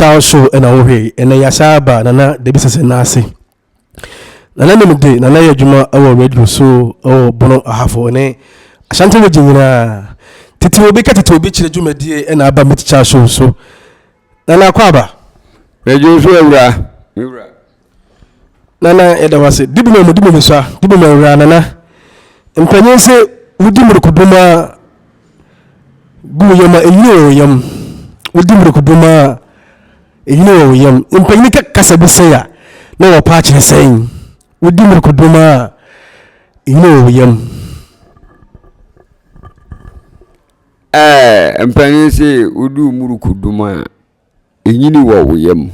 Child Show ɛna wohwɛ yi. Ɛnɛ yɛasan aba Nana Dabi Sese nan ase. Nana nim de, Nana yɛ adwuma wɔ radio so wɔ Bono Ahafo ne Ashanti region nyinaa. Tete obi ka tete obi kyerɛ dwumadie ɛna aba Meet Child Show so. Nana akɔ aba. Mɛgye so awura, me wura. Nana yɛda wo ase. Dibi mu dibi mu sua, dibi mu awura nana. Mpanyin se wodi mmirikudum a gu wo yam a enyini wɔ wo yam. Wodi mmirikudum a enyini wɔ wo yam. Mpanyin ka kasa bi sɛn a na wɔpa akyerɛ sɛn. Wodi mmirikudum a enyini wɔ wo yam. Ɛɛ mpanyin se wodi mmirikudum a enyini wɔ wo yam.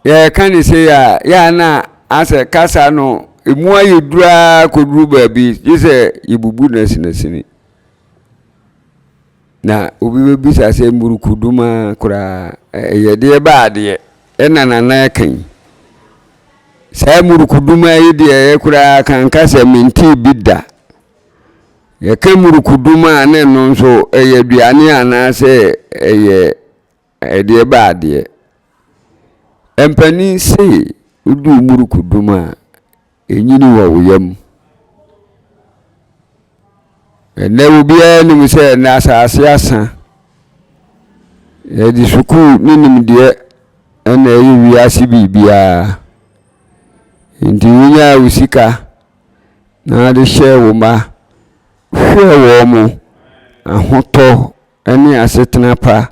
Yɛreka no sei a, yɛ a na asɛ kasa no emu ayɛ duru ara kɔduru baabi gye sɛ yɛbubu no asinasini. Na obi bɛbisa sɛ mburukuduma koraa ɛyɛ deɛ ba adeɛ ɛna nana ɛka yi. Saa mburukuduma yi deɛ ɛyɛ koraa kanka sɛ mentee bi da. Yɛka mburukuduma a na ɛno nso ɛyɛ aduane anaasɛ ɛyɛ Ɛdeɛ ba adeɛ. Mpanin se wodi wo muruku dum a, ɛnyini wɔ wo yam. Ɛnnɛ obiara nim sɛ ɛnnɛ asase asa. Yɛde sukuu ne nimdeɛ na ɛyɛ wiase biribiara. Nti wonyaa wo sika na wode hyɛɛ wo mma, hwɛɛ wɔn ahotɔ ne asetena pa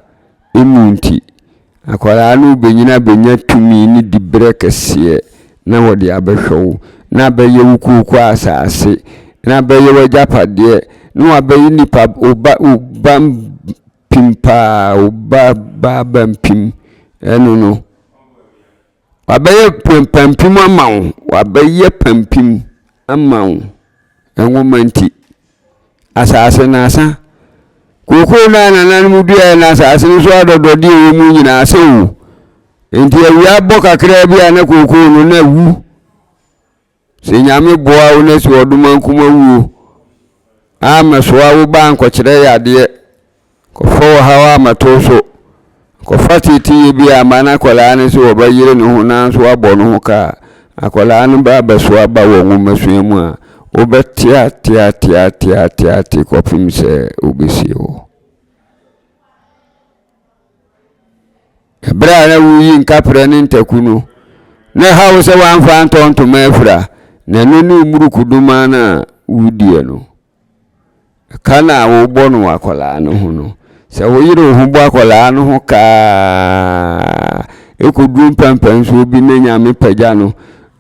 mu nti, akwadaa no rebɛnyini abɛnya tumi ne diberɛ kɛseɛ na wɔde abɛhwɛ wo, na abɛyɛ wo kooko asase, na abɛyɛ w'agyapadeɛ, na wabɛyɛ nipa wo ba wo ba mpim paa, wo ba ba ba mpim ɛno no. Wabɛyɛ pampim ama wo, wabɛyɛ pampim ama wo. Nwoma nti, asase no asa. Kookoo no a nananom duaeɛ no asase no so adɔdɔdeɛ ɛwɔ mu nyinaa asɛ o. Nti awia bɔ kakraa bi a na kookoo no na awu. Sɛ Nyame boa wo na si ɔdomankoma wuo ammɛsoa wo ba ankɔkyerɛ yadeɛ, kɔfa ɔhaw ammɛto wo so, kɔfa teeteyɛ bi amma na akwadaa no sɛ ɔbɛyere ne ho nanso wabɔ ne ho ka a, akwadaa no ba abɛsoa ba wɔ nwomasua mu a, wobɛteateateateateate kɔpem sɛ wobɛsie wo. Bere a na woreyi nkaprɛ ne ntaku no, na ɛhaw wo sɛ woamfa antɔ ntoma afira, na ɛno ne wo mmurukudumaa no a worediɛ no. Ɛka no a wobɔ no wɔ akwadaa no ho no, sɛ woyere wo ho bɔ akwadaa no ho kaa ɛkɔduru mpɛmpɛnsoɔ bi na Nyame pagya no,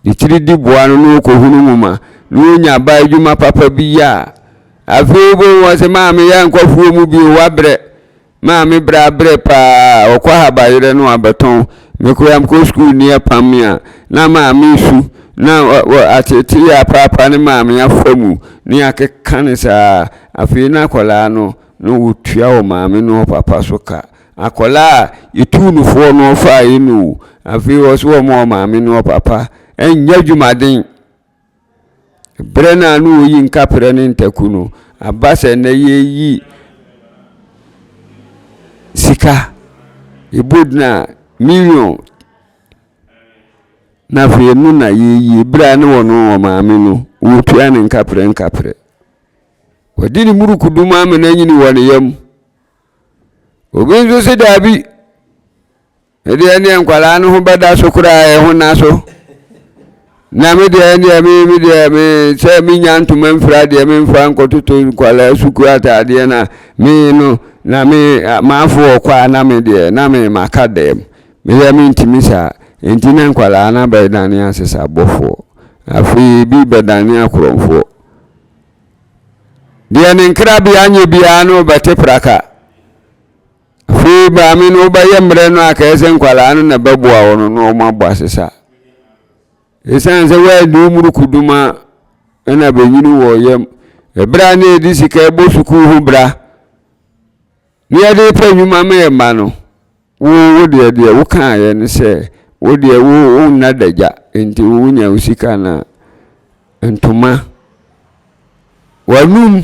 ne tiri di boa no na ɔkɔhunu nwoma na ɔnya ba adwuma papa bi yɛ a, afei wobɛhu wɔ sɛ maame yɛnkɔ afuo mu bio, wabrɛ. Maame brɛ abrɛ paa, ɔkɔ ahabayerɛ no abɛtɔn. Me koraa mekɔ sukuu ni apam me a, na maame resu, na ateetee a paapa ne maame afa mu ne akeka no saa. Afei na akwadaa no, na ɔtua wɔ maame ne ɔpapa so ka. Akwadaa a yɛtuu no foɔ no ɔfaaeɛ no o, afei ɔse ɔma ɔmaame ne ɔpapa nyɛ adwumaden. Berɛ no a na wɔyi nkaprɛ ne ntaku no, aba sɛ nnɛ yɛyi sika, yɛbɔ din a million, na afei ɛno na yɛyi. Berɛ a ne wɔn wɔ maame no, wɔtua ne nkaprɛ nkaprɛ. Wɔde ne murukudum ama no anyini wɔ ne yam. Obi nso se daabi. Me deɛ ɛneɛ nkwadaa no ho bɛda so koraa ɛho na so na me deɛ ɛneɛ me me deɛ me sɛ me nya ntoma mfira deɛ me nfa nkɔtoto nkwadaa sukuu ataadeɛ na me no na me maafo wɔ kɔ a na me deɛ na me maka dɛm me deɛ me ntumi saa nti na nkwadaa no abɛdane asesabɔfoɔ afei bi bɛdane akorɔmfoɔ deɛ ne nkrabea nyɛ biara no bɛte praka. Afei maame no wobɛyɛ mmerɛ no a kɛyɛ sɛ nkwadaa no na ɛbɛboa wo no na wɔn abɔ asesa. Ɛsiane sɛ woanni wo murukuduma ɛna bɛnyini wɔ yam. Ɛberɛ a na yɛde sika ɛbɔ sukuu ho bra na yɛde pɛ nnwuma ma yɛn mma no, wo wo deɛ deɛ wokaeɛ ne sɛ wo deɛ wo wonna dagya nti wonya wo sika na ntoma w'anum.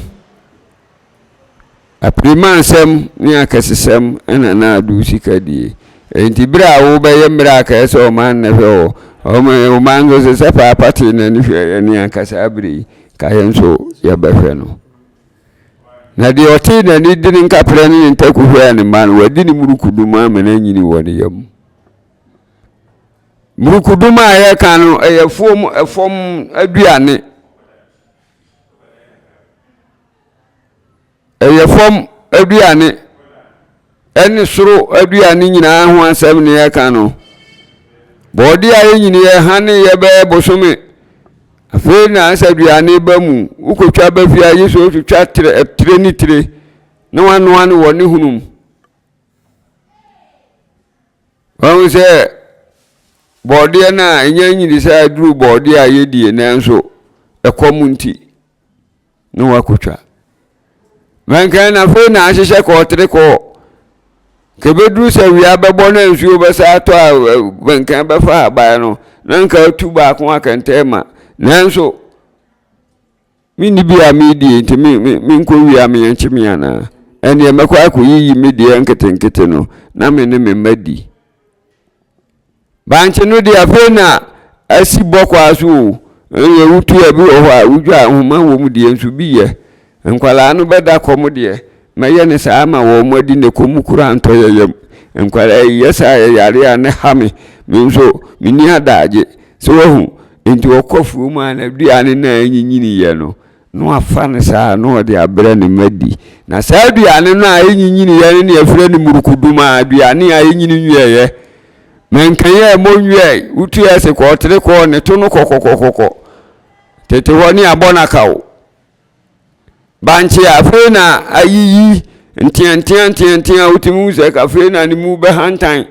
Apirimansɛm ne akɛsesɛm na na ade wo sika die. Enti berɛ a wobɛyɛ mmerɛ a kɛyɛ sɛ ɔman na hwɛ wɔ, ɔman nso sɛ sɛ paapa tee n'ani hwɛ yɛn anka saa berɛ yi ka yɛn nso yɛbɛhwɛ no. Na deɛ ɔtee n'ani de ne nkaprɛ ne ne ntaku hwɛɛ ne mma no, wadi ne murukudum ama no anyini wɔ ne yam. Murukudum a yɛka no, ɛyɛ fam ɛfam aduane. Ɛyɛ fam aduane ne soro aduane nyinaa ho asɛm ne yɛka no. Bɔɔde a yɛnyini yɛ hane yɛ bɛyɛ bosome. Afei na sɛ aduane ba mu, wokɔtwa ba fie a gye sɛ wotwitwa tire tire ne tire na wanoa no wɔ ne hunu mu. Wahu sɛ bɔɔdeɛ no a ɛnya nyini sɛ aduru bɔɔdeɛ a yɛdie nanso ɛkɔm nti na wakɔtwa. Mɛnkan na afei na ahyehyɛ kɔɔtere kɔɔ. Kɛbɛduru sɛ wia bɛbɔ na nsuo bɛsa atɔ a mɛnkan bɛfa aban no na nka atu baako akɛntɛn ma. Nanso menni bi a meredie nti me me menkɔ wia me yɛnkye me anaa? Ɛnneɛ mɛkɔ akɔyiyi me deɛ nketenkete no na me ne me mma di. Bankye no deɛ afei na asi bɔ kwaa so o. Ɛnneɛ wotua bi wɔ hɔ a wodwa nhoma wɔ mu deɛ nso bi yɛ. Nkwadaa no bɛda kɔm deɛ, mɛyɛ no saa ama wɔn adi na kɔm koraa ntɔ yɛn yam. Nkwadaa yi yɛ saa a yɛyare a ne ha me. Me nso menni adaagye. So wahu? Enti ɔkɔ afuom a n'aduane no a ɛnyinyiniiɛ no, na wafa no saa na ɔde abrɛ ne mma di. Na saa aduane no a ɛnyinyiniiɛ no na yɛfrɛ no murukudum a aduane a ɛnyini nwieeɛ. Mankanyɛ a ɛmmɔ nwiae, wotu ase kɔɔ tere kɔɔ ne to no kɔkɔkɔkɔkɔ. Tete hɔ ne abɔ no akaw. Bankye a afei na ayiyi nteantea nteantea a wotumi hu sɛ afei na ne mu bɛhantan.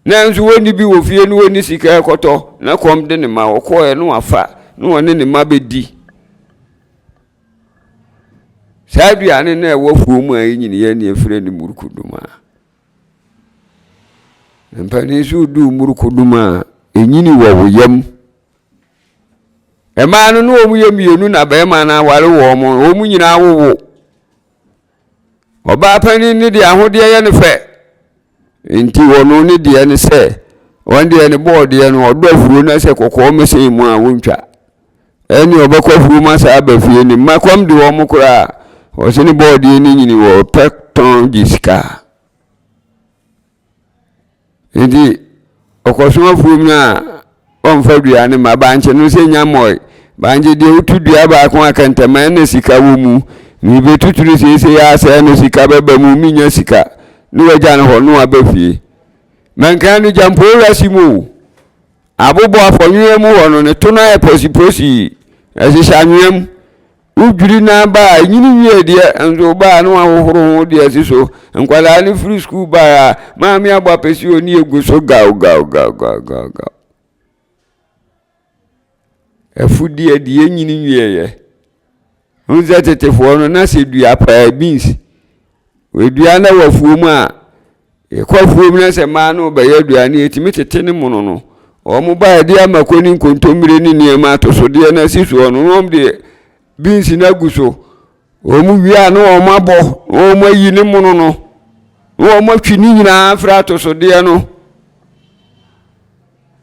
Nanso wɔnni bi wɔ fie na wɔnni sika ɛkɔtɔ na kɔm de ne ma wɔkɔɛ na wafa na wɔne ne mma bɛdi. Saa aduane no a ɛwɔ afuo mu a ɛnyiniiɛ ne yɛfrɛ no murukuduma. Mpanin nso redu murukuduma a ɛnyini wɔ wo yam. Mmaa no ne wɔn yɛ mmienu na barima no aware wɔn, wɔn nyinaa wowo. Ɔbaa panin no deɛ ahodeɛ yɛ no fɛ, nti ɔno ne deɛ ne sɛ, wɔn deɛ ne bɔɔdeɛ no ɔdɔ afuro na sɛ kɔkɔɔ mmɛsɛn mu a wɔntwa. Ɛne ɔbɛkɔ afuo mu asa aba fie ne mma kɔm de wɔn koraa, ɔse ne bɔɔdeɛ no nyini wɔ pɛ tɔn gye sika. Nti ɔkɔso afuom no a ɔmfa dua no ma bankye no sɛ nya mmɔe. Bankye deɛ wotu dua baako a kɛntɛma ɛna sika wɔ mu. Mebɛtutu no seesei a sɛɛ no sika bɛba mu menya sika. Ne wagya no hɔ no aba fie. Mankan no gya mpo wura si mu o. Abobɔ afɔnwea mu hɔ no ne to no ayɛ pɔsipɔsi. Ɛhyehyɛ anwea mu. Wodwiri na ba a, ɛnyini nwie deɛ, nso ba a na wahohoro ho deɛ asi so. Nkwadaa no firi sukuu baeɛ a, maame abɔ apɛsi oni egu so gaw gaw gaw gaw gaw gaw. Afudeɛ deɛ ɛnyini nwieɛ. Wohu sɛ tetefoɔ no na sɛ dua paa beans, dua na wɔ afuo mu a, Yɛkɔ afuom na sɛ mmaa no rebɛyɛ aduane a, yɛtumi tete ne mono no. Wɔn ba a yɛde amako ne nkontommire ne nneɛma atosodeɛ no asi soɔ no, na wɔn de beans no agu so. Wɔn wie a na wɔn abɔ, na wɔn ayi ne mono no, na wɔn atwi ne nyinaa afiri atosodeɛ no.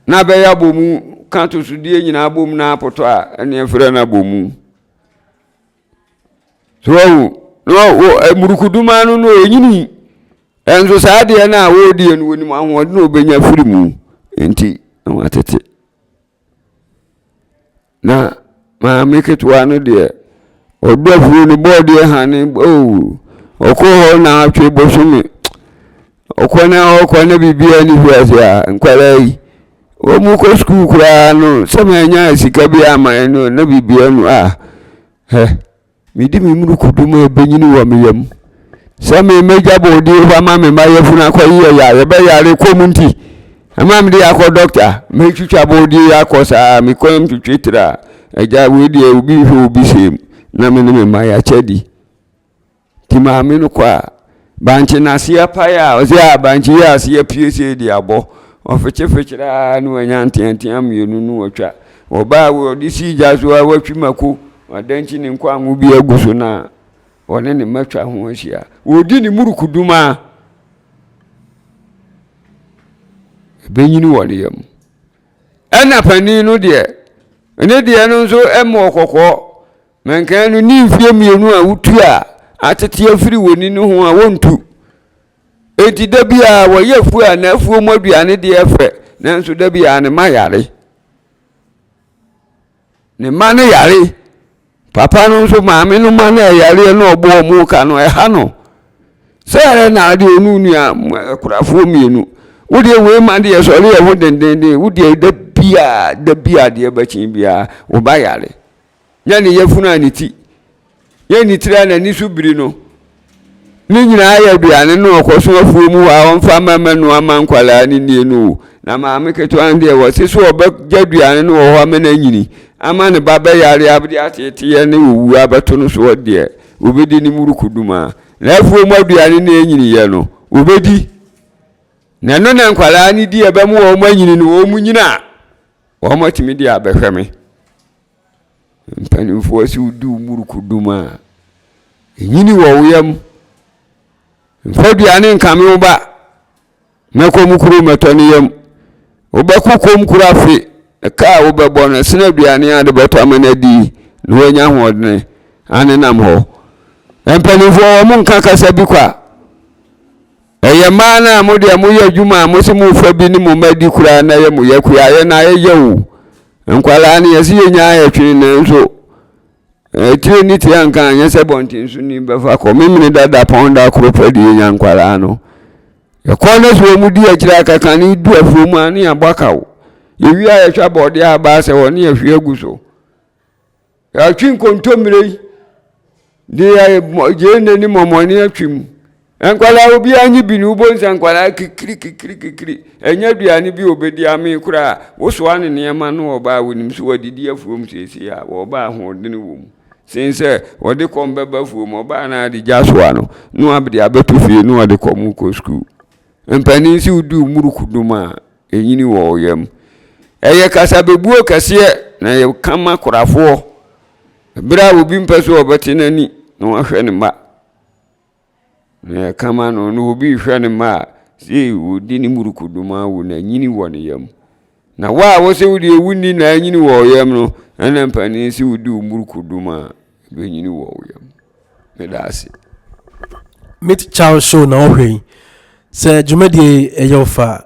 Na abɛyɛ abomu, ka atosodeɛ nyinaa bom na apotɔ a, ɛne ɛfrɛ no abomu. So wahu? Na wɔ murukuduma no no ɛnyini. Ɛnso saa adeɛ no a wɔredie no wɔnim ahoɔden a wɔbɛnya firi mu nti na wɔatete. Na maame ketewa no deɛ ɔdɔ afuo no bɔɔdeɛ hane oo ɔkɔ hɔ na atwe bosome ɔkɔ na ɔkɔ na biribiara ne wiase a nkwadaa yi wɔn kɔ sukuu koraa no sɛ manya sika bi ama no na biribiara nu a Hɛ, medi me mmurukudu mu a ebenyini wɔ me yam. Sɛ me m'agya bɔ odie hɔ ama me mma yafunu akɔyeyɛ yɛ a, yɛbɛyare kɔm nti. Ɛma mede akɔ dɔkta, metwitwa bɔɔdie yi akɔ saa, me kɔn mu twitwi tra. Agya, wei deɛ obi nhwɛ obi sɛm, na me ne me mma yɛakyɛ di. Nti maame no kɔ a, bankye no ase apae a, ɔsɛ a bankye yi ase apue sei de abɔ. Ɔfekyefekyere ara na wanya nteantea mmienu no watwa. Ɔbaa a ɔde sii gya so a watwi mako, wadankyi ne nkwango bi agu so na. ɔne ne mma atwa ho ahyia. Wɔredi ne murukudum a, ɛbɛnyini wɔ ne yam. Ɛna panin no deɛ, ne deɛ no nso mmɔɔ kɔkɔɔ. Mankan no ne mfeɛ mmienu a wotu a atete afiri w'ani no ho a wɔntu. Enti da biara wɔyɛ afuo a n'afuo mu aduane deɛ fɛ nanso da biara ne mma yare. Ne mma no yare. Papa no nso maame no ma no ɛyareɛ na ɔbɔ wɔn ka no ɛha no. Sɛ ɛrɛ na adeɛ ɔne nua akurafoɔ mmienu. Wodeɛ wei ma deɛ sɔre yɛ ho dendenden wodeɛ da biara da biara deɛ bɛkye biara wo ba yare. Nyɛ ne yafunu a ne ti nyɛ ne tiri a n'ani so biri no. Ne nyinaa yɛ aduane no ɔkɔso afuo mu hɔ a ɔmfa mma mmɛnoa mma nkwadaa no nnie no o. Na maame ketewa no deɛ wɔse so ɔbɛgya aduane no wɔ hɔ ama no anyini ama ne ba bɛyare abde ateeteeɛ ne owuo abɛto no soɔ deɛ ɔbɛdi ne murukudum a na afuo mu aduane no ɛnyiniiɛ no ɔbɛdi. Na ɛno na nkwadaa no di ɛbɛmo wɔn anyini no wɔn nyini a wɔn atumi de abɛhwɛ me. Mpanimfoɔ se wodi wo murukudum a, ɛnyini wɔ wo yam. Mfa aduane nkame wo ba. Mɛkɔ mu kuro mɛtɔ ne yam. Wobɛkɔ kom kuro afe, ɛka a wobɛbɔ no ɛsene aduane a de bɛtɔ ama no adi na wanya ahoɔdene anenam hɔ. Mpanimfoɔ wɔn nka kasa bi kwa. Ɛyɛ mmaa no a mo deɛ moyɛ adwuma a mo se mofa bi ne mo mma di koraa na ɛyɛ mo yɛ kuayɛ na ayɛ o. Nkwadaa no yɛse yɛnya ayɛ twee nanso tire ne tire anka anyɛ sɛ bɔnten so ni bɛfa kɔ. Memene da dapɔn da koro pɛ deɛ yɛnya nkwadaa no. Yɛkɔ no so wɔn di akyire akaka ne du afuo mu a ne yɛabɔ aka o. Yɛwie a yɛtwa bɔɔdeɛ aba asɛ hɔ ne yɛhwie agu so. Yɛatwe nkontommire yi de gyeene ne mɔmɔne atwi mu. Nkwadaa obiara nye bi no wobɛhu sɛ nkwadaa kikiri kikiri kikiri. Ɛnyɛ aduane bi a obɛdi amee koraa. Wosoa ne nneɛma no ɔba a wonim sɛ wadidi afuom seesei a wɔba ahoɔdene wɔ mu. Sen sɛ wɔde kɔm bɛba afuom ɔbaa no ade gya soa no na wabde abɛto fie na wɔde kɔm kɔ sukuu. Mpanin sɛ wodi wo murukudum a ɛnyini wɔ wo yam. Ɛyɛ kasabebuo kɛseɛ na yɛka ma korafoɔ berɛ a obi mpɛ sɛ ɔbɛte n'ani na wahwɛ ne mma. Na yɛka ma no na obi rehwɛ ne mma a, sei wɔdi ne murukudum a wo na nyini wɔ ne yam. Na wo a wosɛ wo deɛ wonni na anyini wɔ wo yam no, ɛna mpanin sɛ wodi wo murukudum a ɛbɛnyini wɔ wo yam. Meda ase. Meet Charles show na wohwɛ yi. Sɛ dwumadie yi ɛyɛ wo fɛ a,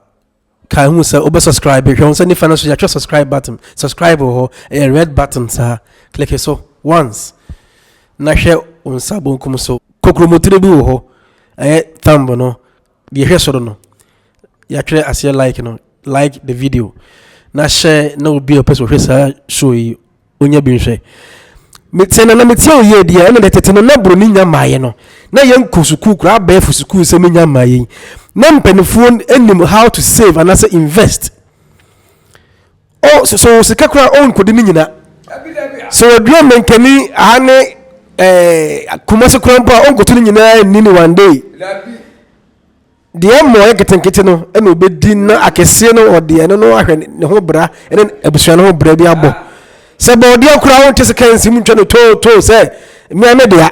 kae hu sɛ wobɛ subscribe. Hwɛ wo nsa nifa no so yɛatwerɛ subscribe button. Subscribe wɔ hɔ, ɛyɛ red button saa. Click so once na hwɛ wo nsa bonkum so. Kokromotire bi wɔ hɔ, ɛyɛ thumb no, deɛ ɛhwɛ soro no. Yɛatwerɛ aseɛ like no, like the video. Na hyɛ na obi a ɔpɛ sɛ ɔhwɛ saa show yi Onya bi nhwɛ. Sɛ nana metie wo yie deɛ ɛna deɛ tete no na buroni nya mmaeɛ no na yɛn kɔ sukuu koraa abɛɛfo sukuu sɛ menya mmaeɛ yi na mpanimfoɔ nim how to save anaasɛ invest. O so so sika koraa ɔnkɔdi ne nyina. Sɛ wɔdua mankani aha ne ɛɛ Kumasi koraa mpo a ɔnkɔtu ne nyinaa nni ne one day. Deɛ ɛmmɔeɛ nketenkete no na ɔbɛdi na akɛseɛ no ɔde ɛno no ahwɛ ne ho bra ne abusua no ho bra bi abɔ. Sɛ bɔɔdeɛ koraa wonte sɛ kansi mu ntwa no tootoo sɛ mmea me dea.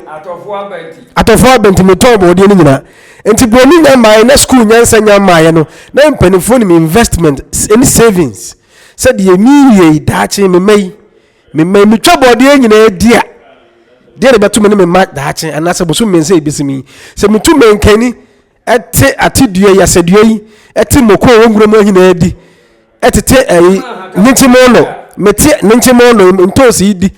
Atɔfoɔ aba nti metɔn bɔɔdeɛ no nyinaa. Nti buroni nya mmaeɛ na sukuu nyansa nya mmaeɛ no na mpanimfoɔ nim investment ne savings sɛ deɛ meyɛ yi daakye me mma yi Me mma yi, metwa bɔɔdeɛ nyinaa di a, deɛ na ɛbɛto me ne me mma daakye anaasɛ bosom mmiɛnsa a ɛbɛsi mu yi? Sɛ metu mankani te atedua yi, asɛdua yi, te mmoko a ɛwɔ nwura mu nyinaa di, tete ɛyi nyenkyemono, mete nyenkyemono ntoosi yi di,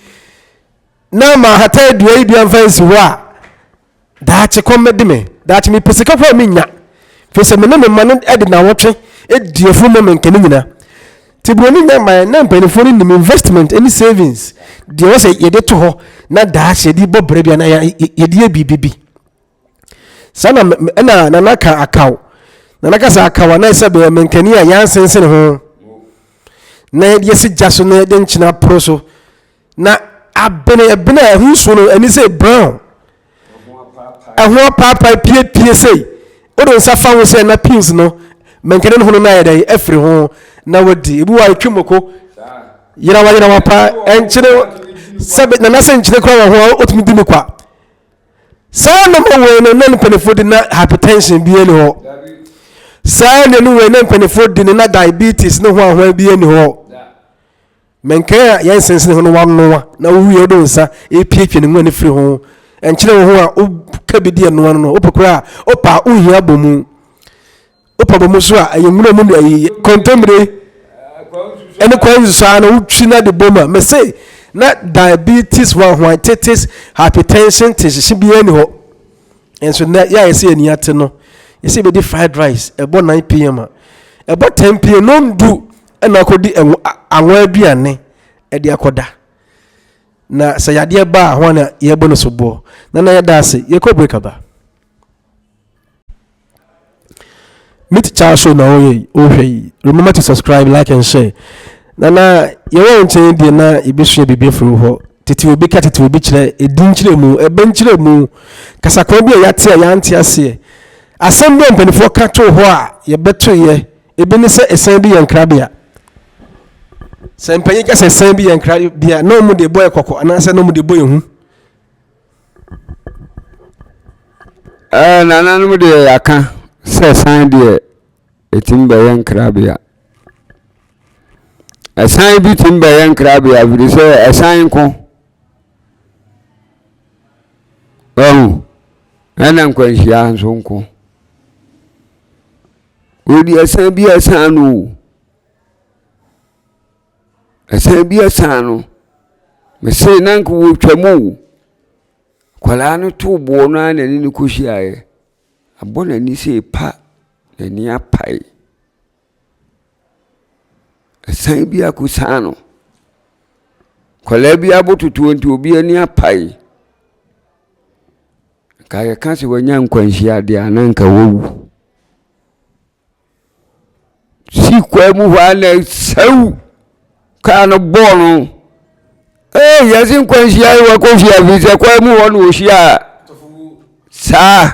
na mahata dua yi bi amfa nsi hɔ a, Daakye kɔm bɛde me. Daakye mepɛ sika koraa a mennya. Firi sɛ me ne me mma no de nnawɔtwe di afuo ma me nkane nyina. Nti buroni nya mmaeɛ na mpanimfoɔ no nim investment ne savings deɛ ɛwɔ sɛ yɛde to hɔ na daakye yɛde bɔ brɛ bi anaa yɛde yɛ biribi bi. Saa na ɛna nana ka akaw. Nana ka sɛ akaw anaa sɛ bɛyɛ mankani a yɛansensene ho na yɛde asi gya so na yɛde nkyene aporo so Na abene ɛbene a ɛho nsuo no ani sɛ brown ɛho apaapae piepie sei wode nsa fa ho sɛ na peels no mɛnkɛne no ho no na ayɛ dɛn afiri ho na wadi ebi wɔ a ɛtwi moko yerawa yerawa paa ɛnkyene sɛ nana sɛ nkyene koraa wɔ ho a wotumi di ne kwa. Saa nneɛma wei no na mpanimfoɔ di na hypertension bi ni hɔ. Saa nneɛma wei na mpanimfoɔ di no na diabetes ne ho ahoa bi ni hɔ. Mɛnkan a yɛn nsensene ho no wanoa na wowie wode wo nsa epiapia ne mu ani firi ho. Ɛnkyerɛ wo ho a woka bi di ɛnoa no no wopɛ koraa a wopɛ a wohia bɔ mu. Wopɛ bɔ mu so a ɛyɛ nwura mu ayi kontommire ɛne kwan nsusaa no wotwi na de bɔ mu a mese na diabetes hwanhwantitis hypertension te hyehye biara ni hɔ. Nso nnɛ yɛ a yɛsɛ yɛn ani ate no yɛsɛ yɛbɛdi fried rice ɛbɔ 9 pm a ɛbɔ 10 pm no ndu ɛna akɔdi anwa aduane ɛde akɔda na sɛ yadeɛ ba a ho na yɛbɔ no soboɔ na na yɛda ase yɛkɔ break aba. Meet Charles show na ɔyɛ yi ɔhwɛ yi remember to subscribe like and share na na yɛwɔ nkyɛn deɛ na yɛbɛsua biribi afiri wo hɔ tete obi ka tete obi kyerɛ ɛdi nkyerɛ mu ɛbɛ nkyerɛ mu kasakwan bi a yɛate a yɛante aseɛ asɛm bi a mpanimfoɔ ka too hɔ a yɛbɛtoeɛ ebi ne sɛ ɛsan bi yɛ nkrabea sɛ mpanyin ka sɛ ɛsan bi yɛ nkrabea na wɔn de bɔ yɛ kɔkɔ anaasɛ na wɔn de bɔ yɛ hu. Ɛɛ nananom deɛ yɛaka sɛ san deɛ ɛtumi bɛyɛ nkrabea. Ɛsan bi tumi bɛyɛ nkrabea ɛfiri sɛ ɛsan nko. Wahu? Ɛna nkwanhyia nso nko. Wei deɛ ɛsan bi a ɛsan no o. Ɛsan bi asan no, mese na anka wɔretwam o. Akwadaa no too boɔ no ara na ɛne no kɔhyiaeɛ. Abɔ n'ani sei pa, n'ani apae. Ɛsan bi akɔsiane no. Akwadaa bi abototoɔ nti obi ani apae. Nka yɛka sɛ wanya nkwanhyia deɛ a na anka wawu. Si kwan mu hɔ ara na sɛw kaa no bɔɔ no. Ee yɛse nkwanhyia yi wakɔhyia firi sɛ kwan mu hɔ na ɔhyia saa.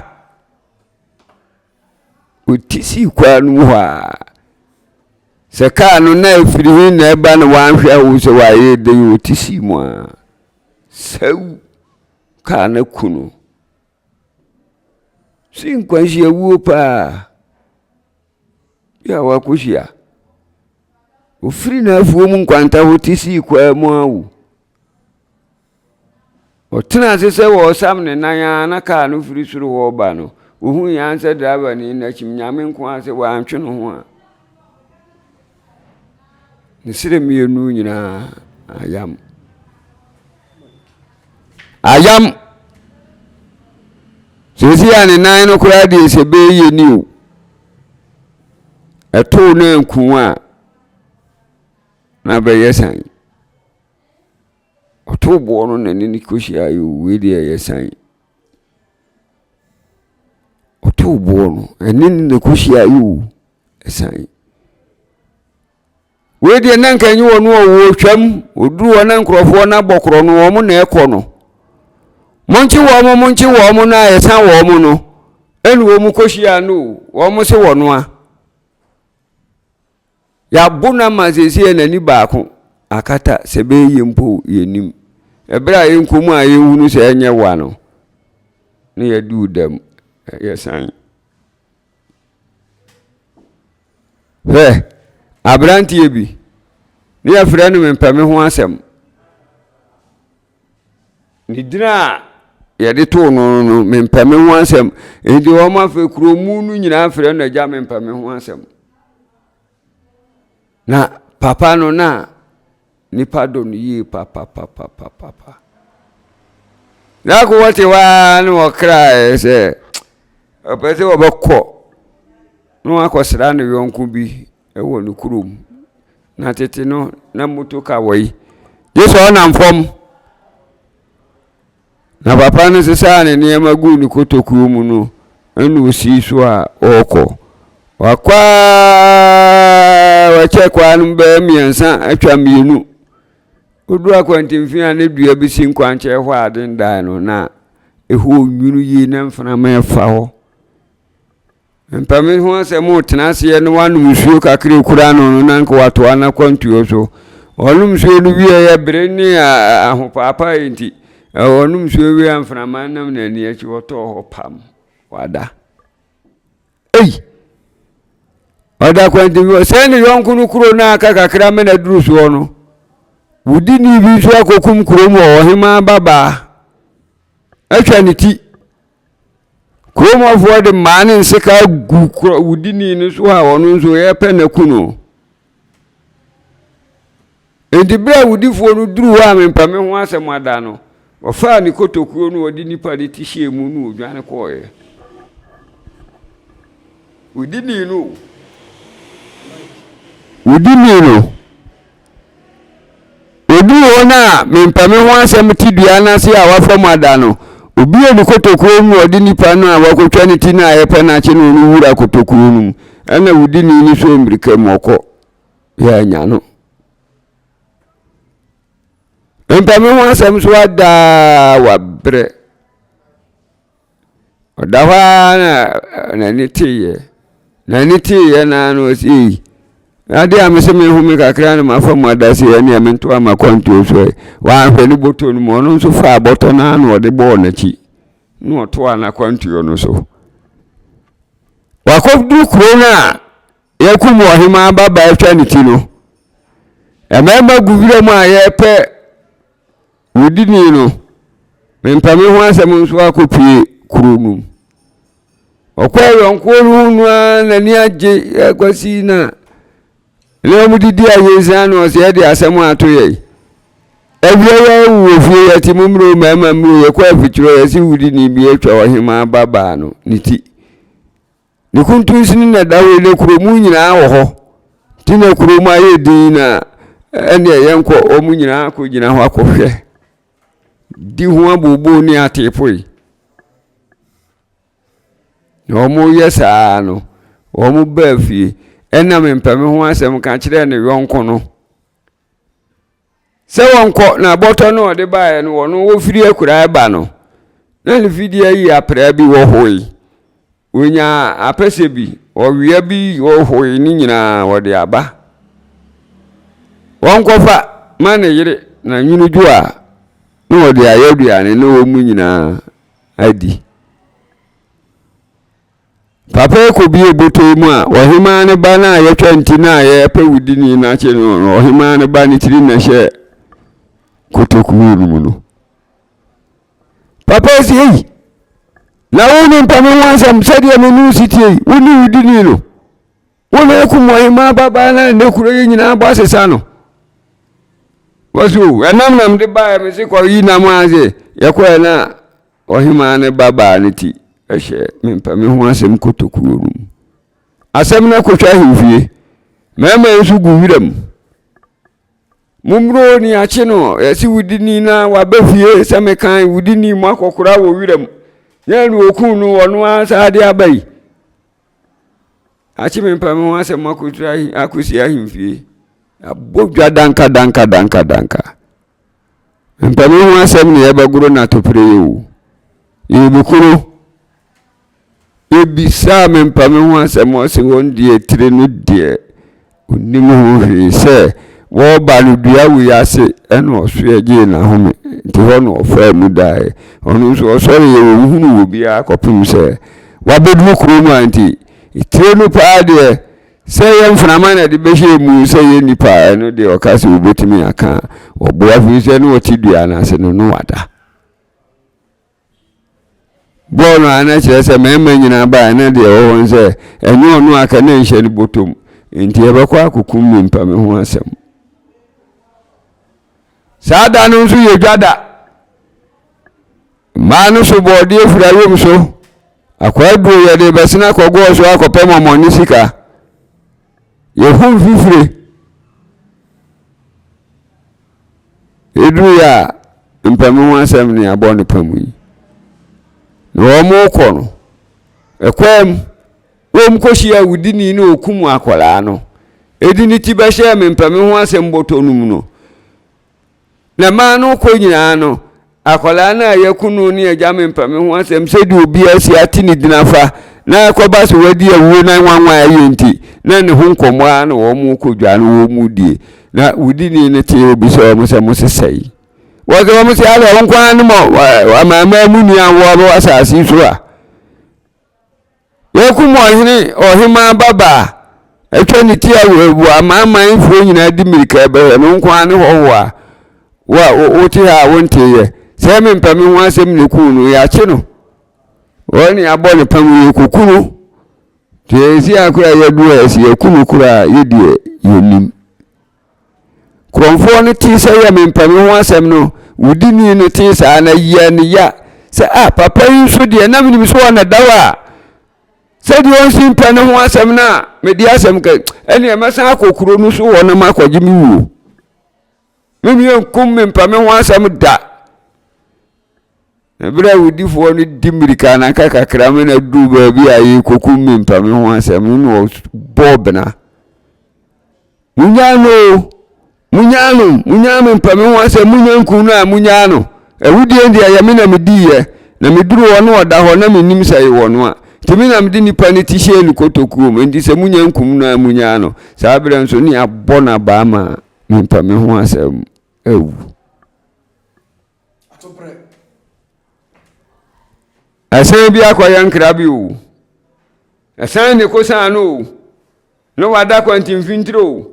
Ɔti sii kwan no mu hɔ a. Sɛ kaa no na ɛfiri he na ɛba na wanhwɛ wo sɛ wayɛ dɛ yi ɔti sii mu a. Sɛw kaa no aku no. Si nkwanhyia wuo paa bi a wakɔhyia. Ɔfiri n'afuom nkwanta hɔ te sii kwaa mu awu. Ɔtena ase sɛ wɔresam ne nan ara na kaa no firi soro hɔ reba no, ɔhui ara sɛ driver ni no akyim Nyame nko ara sɛ wantwe ne ho a, ne serɛ mmienu nyinaa ayam. Ayam. Seesei a ne nan no koraa deɛ sɛ ɛbɛyɛ yie ni o. Ɛtoo no anku a, na bɛyɛ sɛn? Ɔtoo boɔ no na ne ne kɔhyia yɛ o, wei deɛ ɛyɛ sɛn? Ɔtoo boɔ no, ɛne ne na kɔhyia yɛ o, ɛsɛn? Wei deɛ na nka ɛnyɛ wɔn a wɔretwam, wɔduru hɔ na nkurɔfoɔ no abɔ korɔ no, wɔn na ɛkɔ no. Monkye wɔn, monkye wɔn no a yɛsan wɔn no, ɛna wɔn kɔhyia no o, wɔn se wɔn a. Yɛabo no ama seesei yɛ n'ani baako akata sɛ ɛbɛyɛ yie mpo yɛnnim. Ɛberɛ a yɛnkɔ mu a yɛnhunu sɛ ɛnyɛ wa no, na yɛadu dam, yɛsan. Hwɛ, aberanteɛ bi, ne yɛfrɛ no Mempɛ-me-ho-asɛm. Ne din a yɛde too no no, Mempɛ-me-ho-asɛm. Enti wɔn afei kuro mu no nyinaa frɛ no agya Mempɛ-me-ho-asɛm. Na papa no na Nnipa dɔ no yie papapapapapa. Da koro wɔte hɔ ara na wɔkraeɛ sɛ ɔpɛ sɛ ɔbɛkɔ na wakɔsra ne yɔnko bi wɔ ne kurom. Na tete no, na moto ka wɔ yi. Gye sɛ ɔnam fam. Na papa no sesaa ne nneɛma guu ne kotokuo mu no, ɛna ɔsii so a ɔrekɔ. Wakɔ ara, wakyɛ kwan no bɛyɛ mmiɛnsa atwa mmienu. Ɔduru akwantemfin a ne dua bi si nkwankyɛn hɔ a adendan no, na ɛhɔ nwunu yie na mframa ɛfa hɔ. Mpa me ho asɛm retena aseɛ na wanom nsuo kakra ekura no no na nka watoa n'akwantuo so. Ɔnom nsuo no wieeɛ bere ne ahopaapae nti, Ɔnom nsuo wie a mframa nam n'ani akyi ɔtɔɔ hɔ pam wada. Ei! Ɔda kwantifi sɛ ne yɔnko no kuro no aka kakra ma no aduru soɔ no, wudini bi nso akɔkum kurom wɔ ɔhemaa babaa atwa ne ti. Kurom hɔfoɔ de mmaa ne nseka agu wudini no so a ɔno nso yɛpɛ no aku no. Enti berɛ a awudifoɔ no duruu hɔ a mempɛ me ho asɛm ada no, ɔfaa ne kotokuo no ɔde nipa no ti hyɛɛ mu na ɔdwane kɔeɛ. Wodinii no o. Wodinii no. Ɔduruu hɔ no a mempɛ me ho asɛm te dua no ase a wafa mu ada no, ɔbuee ne kotokuo mu na ɔde nipa no a wakɔtwa ne ti no a yɛpɛ no akye no no wura kotokuo no mu. Ɛnna wudini no sɔɔ mmirika mu ɔkɔ. Yɛanya no. Mpa me ho asɛm so adaa wabrɛ. Ɔda hɔ ara na n'ani teeɛ. N'ani teeɛ no ara na ɔsi ei, adeɛ a mese mehome kakra na mafa mu ada sei ɛneɛ mentoa m'akwantuo so ɛ. Wanhwɛ ne bɔtɔ no mu, ɔno nso faa bɔtɔ no ara na ɔde bɔɔ n'akyi na ɔtoaa n'akwantuo no so. Wakɔduru kuro no a Yɛkum ɔhemaa babaa atwa ne ti no, mmarima gu wiram a yɛrepɛ wudini no, mempɛ me ho asɛm nso akɔpue kuro no mu. Ɔkɔɔ yɔnkoɔ no ho no ara n'ani agye akwasi na ne wɔn didi a yɛnsia na ɔsɛ yɛde asɛm ato yɛn. Awia yɛ wɔ fie yɛte mu mmerɛ mmarima mmerɛ yɛkɔ afikyerɛ yɛse wudini bi atwa ɔhemaa babaa no ne ti. Ne kuntunsini na ɛda hɔ yi na kuro mu nyinaa wɔ hɔ nti na kuro mu ayɛ din na ɛnneɛ yɛnkɔ wɔn nyinaa akɔgyina hɔ akɔhwɛ di ho abooboo ne ateepoe na wɔyɛ saa no wɔn baa fie ɛna mempɛ me ho asɛm ka kyerɛɛ ne yɔnko no Sɛ wɔnkɔ na bɔtɔ no ɔde baeɛ no wɔno wɔfiri akuraa ba no na ne fidie ayi apraa bi wɔhoe wɔnya apɛsɛ bi ɔwea bi wɔhoe ne nyinaa wɔde aba wɔnkɔfa ma ne yere na nwunu dwo a na wɔde ayɛ aduane na wɔn mu nyinaa adi. Papa yi kɔbue bɔtɔ yi mu a, ɔhemaa no ba no a yɛtwa nti no a yɛpɛ wo dini no akye no no, ɔhemaa no ba no tiri na ɛhyɛ kotokuo no mu no. Papa yi sɛ, ei, na wo ne mpa me ho asɛm sɛdeɛ me ne wo si tie yi, wo ne wo dini no. Wo na akum ɔhemaa babaa no a nnɛ kuro yi nyinaa bɔ asesa no. Wɔsi o, ɛnam nam de baeɛ me se kɔyi nam ase, yɛkɔɛ no a Ɔhemaa no babaa no ti hyɛ mempɛ-me-ho-asɛm kotokuo no mu. Asɛm no akɔtwa ahemfie. Mmarima yi nso gu wiram. Mommuro ni akye no, yɛse wudini na waba fie sɛ mekan wudini mu akɔkora wɔ wiram. Yɛn na okun no ɔno ara saa de aba yi. Akye mempɛ-me-ho-asɛm akɔsi ahemfie. Abɔ dwa danka danka danka danka. Mpɛ me ho asɛm na yɛbɛgoro no atopere yi o. Yɛbɛkuro. Yɛbisaa me mpɛ me ho asɛm ɔse wɔn deɛ tire no deɛ ɔnim ho hwee sɛ wɔreba no dua wei ase ɛna ɔsoɛ gyee n'ahome nti hɔ na ɔfaa mu daeɛ. Ɔno nso ɔsɔreeɛ ɔnhunu obiara kɔpem sɛ wabɛduru kurom a nti tire no paa deɛ Sɛ ɛyɛ mframa na ɛde bɛhyɛ mu, sɛ ɛyɛ nnipa a, ɛno deɛ ɔka sɛ wɔbɛtumi aka a, ɔboa firi sɛ na ɔte dua no ase no, na wada. Bɔɔl no a na kyerɛ sɛ mmarima nyinaa baeɛ na deɛ ɛwɔ hɔ no sɛ ɛnyɛ ɔno aka na nhyɛ no bɔtɔm nti yɛbɛkɔ akɔkum me mpa me ho asɛm. Saa da no nso yɛ dwa da. Mmaa no so bɔɔdeɛ firi awom so. Akwaaduro yɛde bɛsene akɔ gɔɔ so akɔpɛ mɔmɔne sika. Yɛhu mfifire. Ɛduru yɛ a mpɛme ho asɛm ne abɔ ne pa mu yi. Na wɔn kɔ no, ɛkwaa mu, wɔn kɔhyia awudini na ɔkum akwadaa no. Ɛdi ne ti bɛhyɛɛ me mpɛme ho asɛm bɔtɔ no mu no. Na mmaa no kɔ nyinaa no, akwadaa no a yɛako no ne agya mempɛ me ho asɛm sɛdeɛ obiara si ate ne din afa na ɛkɔba sɛ wadi awuo na nwanwa a ɛyɛ nti na ne ho nkɔmmɔ ara na wɔn kɔ dwa no wɔn mu die na wudini no te obi sɛ wɔn sɛ mo sesɛe. Wɔsɛ wɔn sɛ adɛ wo nko ara ne mɔ amanaman mu ni a wɔwɔ asase yi so a. Yɛkum ɔhene ɔhemaa babaa atwa ne ti a wɔ amanamanfoɔ nyinaa di mmirika bɛhwɛ no nko ara ne hɔhoɔ a wote ha a wonteeɛ sɛ mempɛ me ho asɛm ne kuu no yɛakye no wɔn ne abɔ ne pam yɛkɔku no nti ɛsi akora yɛadu a ɛsi yɛku no koraa yɛdeɛ yɛnim Kurɔmfoɔ no tee sɛ yɛ mempɛ me ho asɛm no, wudini no tee saa na yɛ ne ya sɛ a papa yi nso deɛ na menim sɛ ɔna da hɔ a sɛdeɛ ɔnsi mpɛ ne ho asɛm no a mede asɛm ka ɛneɛ mɛsan akɔ kuro no so hɔ na makɔgye me wuo. Memeyɛ nkum mempɛ me ho asɛm da. Na berɛ a awudifoɔ no di mmirika na aka kakra ma no aduru baabi a yɛrekɔkum me mpa me ho asɛm no na ɔbɔɔ bena. Monyaa no o, monyaa no, monyaa me mpa me ho asɛm, monya nkum no a monyaa no. Awudie deɛ ɛyɛ me na mediiɛ, na meduru hɔ na ɔda hɔ na mennim sɛ ɛyɛ ɔno a. Nti me na mede nipa no ti hyɛɛ ne kotokuo mu, enti sɛ monya nkum no a monyaa no. Saa berɛ nso ne abɔ no abaa ma me mpa me ho asɛm awu. Ɛsɛn bi akɔyɛ nkra bi o. Ɛsɛn ne kosan no o. Ne wada kwantimfintiri o.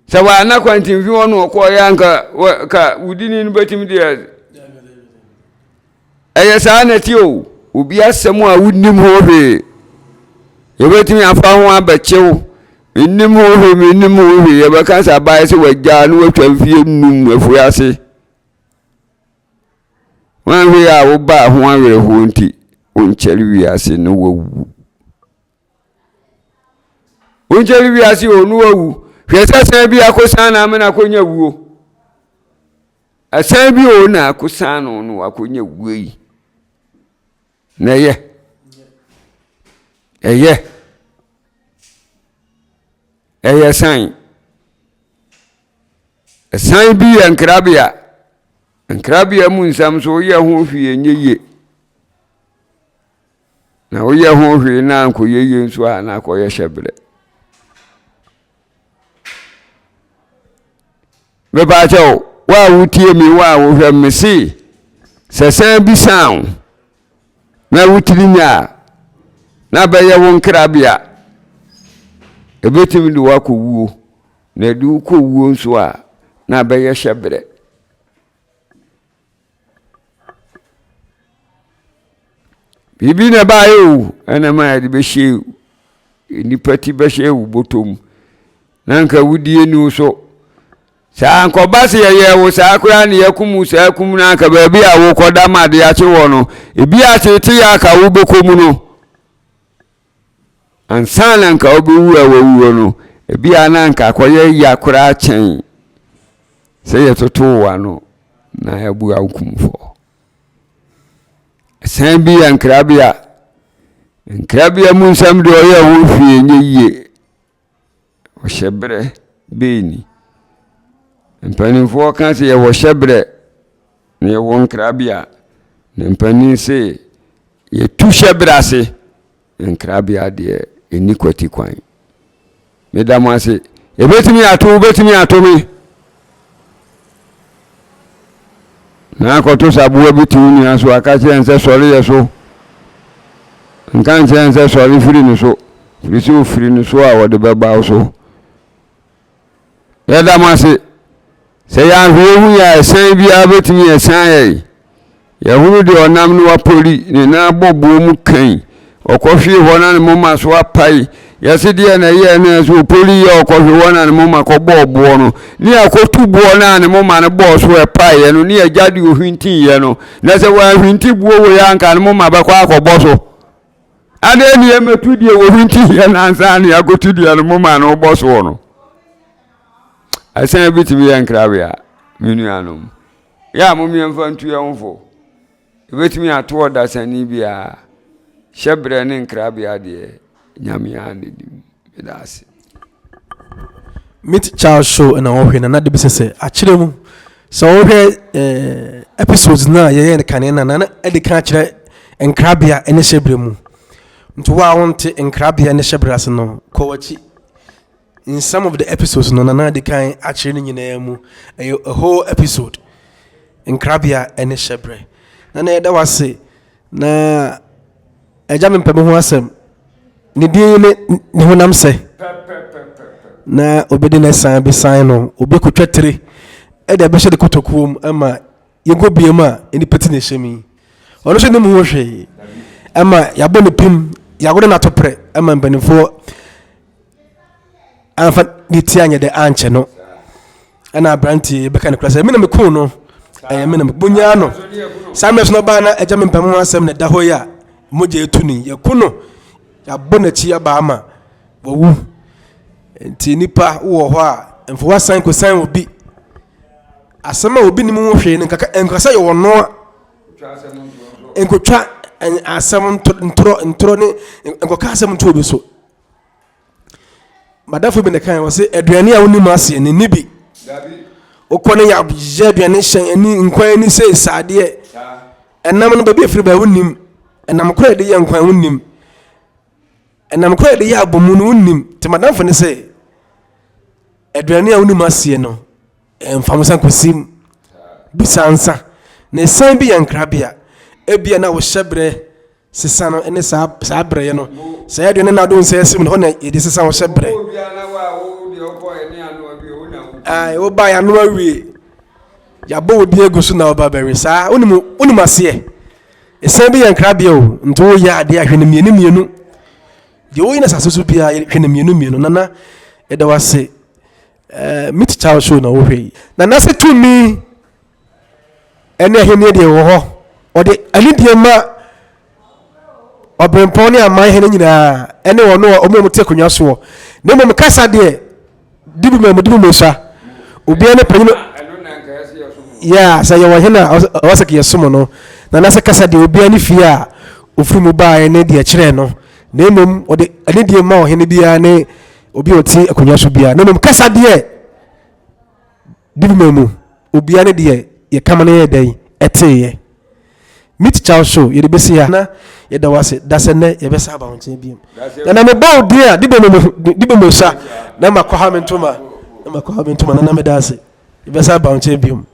Sɛ wɔana kwantimfi hɔ na ɔkɔɔyɛ anka ka wudini no bɛtumi deɛ. Ɛyɛ saa na ɛte o. Obi asɛm a wonnim ho hwee. Yɛbɛtumi afa ho abɛkye wo. Mennim ho hwee, mennim ho hwee. Yɛbɛka sɛ abaayɛ sɛ wagyaa no watwa mfeɛ num afiri ase. Woanhwɛ a wobaa ho awerɛhoɔ nti, wonkyɛre wiase na wawu. Wonkyɛre wiase o na wawu. Hwɛ sɛ san bi akɔsan na amena akɔnya wuo. Ɛsan bi o na akosan no no akɔnya wuo yi. Na ɛyɛ. Ɛyɛ. Ɛyɛ san. Ɛsan bi yɛ nkrabea. Nkrabea mu nsɛm so woyɛ ho hwee ɛnyɛ yie. Na woyɛ ho hwee na ankɔyɛ yie nso a na akɔyɛ hyɛberɛ. Mepaakyɛw, wo a wotie me, wo a wohwɛ me se, sɛ san bi san wo na wotiri nya a, na bɛyɛ wo nkrabea. Ebetumi de wo akɔ wuo, na ɛde wo kɔ wuo nso a, na bɛyɛ hyɛberɛ. Biribi na ɛbaeɛ o, ɛna ɛma yɛde bɛhyɛ nnipa ti bɛhyɛ wo bɔtɔ mu. Na nka wodie ni wo so. Saa nkɔba sɛ yɛyɛ wo saa koraa ne yɛakum wo saa kum no anka baabi a wokɔda ma ade akye wɔ no, ebi akyete yɛ aka wobɛkɔ mu no. Ansa na nka wobɛwu a wawuo no, ebi a na nka akɔyɛ ya koraa kyɛn sɛ yɛtoto wo ano na yɛabua wo kumfɔ. Ɛsan bi yɛ nkrabea. Nkrabea mu nsɛm deɛ ɔyɛ ho hwee nyɛ yie. Ɔhyɛ berɛ bɛn ni? Mpanimfoɔ ka sɛ yɛwɔ hyɛberɛ na yɛwɔ nkrabea. Na mpanin se yɛtu hyɛberɛ ase na nkrabea deɛ ɛnni kwati kwan. Meda mo ase. Ɛbɛtumi ato wo, bɛtumi ato me. Na akɔto sɛ aboa bi te wo nua so aka kyerɛ no sɛ sɔre yɛ so. Nka nkyerɛ no sɛ sɔre firi ne so, firi sɛ ofiri ne so a wɔde bɛba wo so. Yɛda mo ase. Sɛ yɛanhwɛ yɛhu yɛ a ɛsan biara bɛtumi ɛsan yɛn. Yɛhunu deɛ ɔnam no wapori, ne nan abɔ boɔ mu kann. Ɔkɔhwee hɔ na ne moma so apae. Yɛse deɛ na ɛyɛɛ no ɛsɛ ɔpori yɛ ɔkɔhwe hɔ na ne moma kɔbɔɔ boɔ no. Ne akɔtu boɔ no a ne moma no bɔɔ so ɛpaeɛ no ne agya deɛ ɔhwintiiɛ no. Na sɛ wanhwinti boɔ wei a anka ne moma bɛkɔ akɔbɔ so. Adɛn ne yɛmmɛtu deɛ wɔhwintiiɛ no ansa ne akɔtu deɛ ne moma no bɔ soɔ no. Ɛsan bi tumi yɛ nkrabea, me nuanom. Yɛ a mom yɛmfa ntu yɛn ho fo. Ebetumi ato ɔdasani biara. Hyɛbrɛ ne nkrabea deɛ, Nyame ara na nim. Meda ase. Meet Child Show na wɔhwɛ na na de bi sɛ sɛ akyerɛ mu sɛ wɔhwɛ eh, episodes no a yɛyɛ no kane na na ɛde ka akyerɛ nkrabea ne hyɛbrɛ mu nti wo a wonte nkrabea ne hyɛbrɛ ase no kɔ w'akyi. In some of the episodes no, Nana adi kan akyerɛ ne nyinaa mu. Ɛyɛ a whole episode. Nkrabea ne hyɛbrɛ. Nana yɛda wo ase na agya mempɛ me ho asɛm. Ne din ne ne honam sɛ. Na obi de ne san bi san no, obi kotwa tire ɛde abɛhyɛ ne kotokuo mu ama yɛnkɔ bie mu a nnipa ti na ɛhyɛ mu yi. Ɔno nso nim ho hwee. Ɛma yɛabɔ ne pim, yɛagoro no atoprɛ ɛma mpanimfoɔ amfa ne ti anyɛ dɛ ankyɛ no. Ɛna aberanteɛ bɛka no kora sɛ me na mekuu no, ɛyɛ me na mebonyaa no. Saa mmerɛ so no ɔbaa na agya me mpɛ ho asɛm na ɛda hɔ yi a mogya etu ni. Yɛku no, yɛabɔ n'akyi aba ama wawu. Nti nipa wowɔ hɔ a mfa w'asan kɔsan obi. Asɛm a obi nim ho hwee no nkaka nkasa yɛ ɔno a nkotwa asɛm ntorɔ ntorɔ ne nkɔka asɛm nto obi so. Madafo bi na kan wɔ se aduane a wonim aseɛ ne ni bi. Wokɔ ne yɛayɛ aduane hyɛn ani nkwan ani sɛ saadeɛ. Ɛnam no baabi afiri baa wonim. Ɛnam kora yɛde yɛ nkwan wonim. Ɛnam kora yɛde yɛ abomu no wonim. Nti madamfo ne sɛ aduane a wonim aseɛ no mfa wo nsa nkɔsi mu. Bisa nsa. Na ɛsan bi yɛ nkrabea. Ebia na wo hyɛberɛ sesa no ne saa saa berɛ no. Sɛ aduane na wode wo nsa asi mu no, hɔ na yɛde sesa wo hyɛberɛ. Ae, woba yɛano awie. Yɛabɔ wo din agu so na woba bɛwe. Saa, wonim wonim aseɛ. Ɛsan bi yɛ nkrabea o, nti woyɛ adeɛ a hwɛ no mmienu mmienu. Deɛ woyɛ no asase so biara hwɛ no mmienu mmienu. Nana, yɛda wo ase. Eh, me tikya show na wohwɛ yi. Na n'ase tumi ne ahenni deɛ wɔ hɔ. Ɔde anidie ma ɔberempɔn ne aman hene nyinaa ɛne wɔn a wɔn a wɔte akonnwa soɔ. Na mmom kasa deɛ, dibi ma mu dibi mu sua. Obiara ne panyin. Yeah, sɛ yɛwɔ hene a ɔwɔ sɛ yɛsom no. Na n'ase kasa deɛ obiara ne fie a ofiri mu baeɛ ne deɛ kyerɛ no. Na mmom ɔde anidie ma ɔhene biara ne obi a ɔte akonnwa so biara na mmom kasa deɛ bibima mu obiara ne deɛ yɛkama no yɛ dɛn ɛteeɛ. Meet Charles show yɛde bɛsi ha na yɛda wo ase da sɛ nnɛ yɛbɛsa aba wo nkyɛn biom. Na na mebɔ wo din a dibɛ mu sa na makɔha me ntoma na makɔha me ntoma na na meda ase yɛbɛsa aba wo nkyɛn biom.